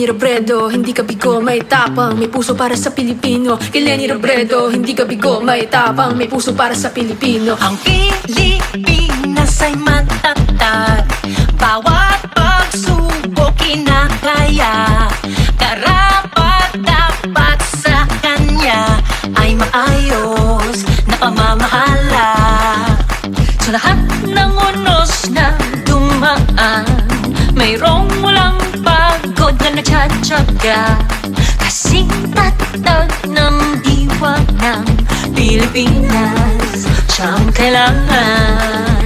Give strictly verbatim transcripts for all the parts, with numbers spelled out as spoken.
Robredo, hindi ka bigo, may tapang, may puso para sa Pilipino. Kay Leni Robredo, hindi ka bigo, may tapang, may puso para sa Pilipino. Ang Pilipinas ay matatag, bawat pagsubok kinakaya. Karapat dapat sa kanya ay maayos na pamamahala. Sa lahat ng unos na dumaan, mayroong walang pagod na nagtsatsaga. Kasing tatag ng diwa ng Pilipinas, siyang kailangan.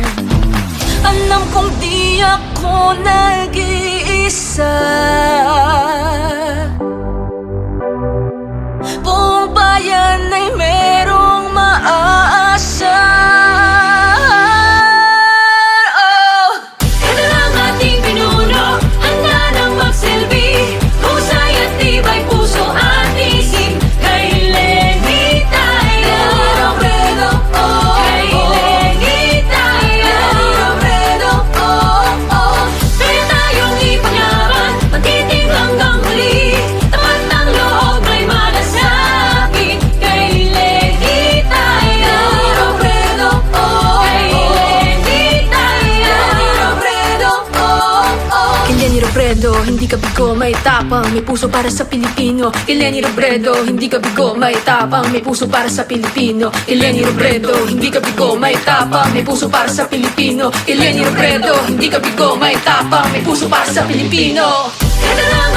Alam kong di ako nag-iisa. Buong bayan ay merong maaasar. Oh! Ito lang ating pinuno, handa nang magsilbi. Husay at tibay puso at isip. Kay Leni tayo. Kay Leni tayo. Kaya tayong ipaglaban, magtitinag hanggang huli. Tapat ang loob, may malasakit. Kay Leni tayo. Kay Leni tayo. Kay Leni Robredo, hindi ka bigo, may tapang, may puso para sa Pilipino. Kay Leni Robredo, hindi ka bigo, may tapang, may puso para sa Pilipino. Kay Leni Robredo, hindi ka bigo, may tapang, may puso para sa Pilipino. Kay Leni Robredo, hindi ka bigo, may tapang, may puso para sa Pilipino. Ito lang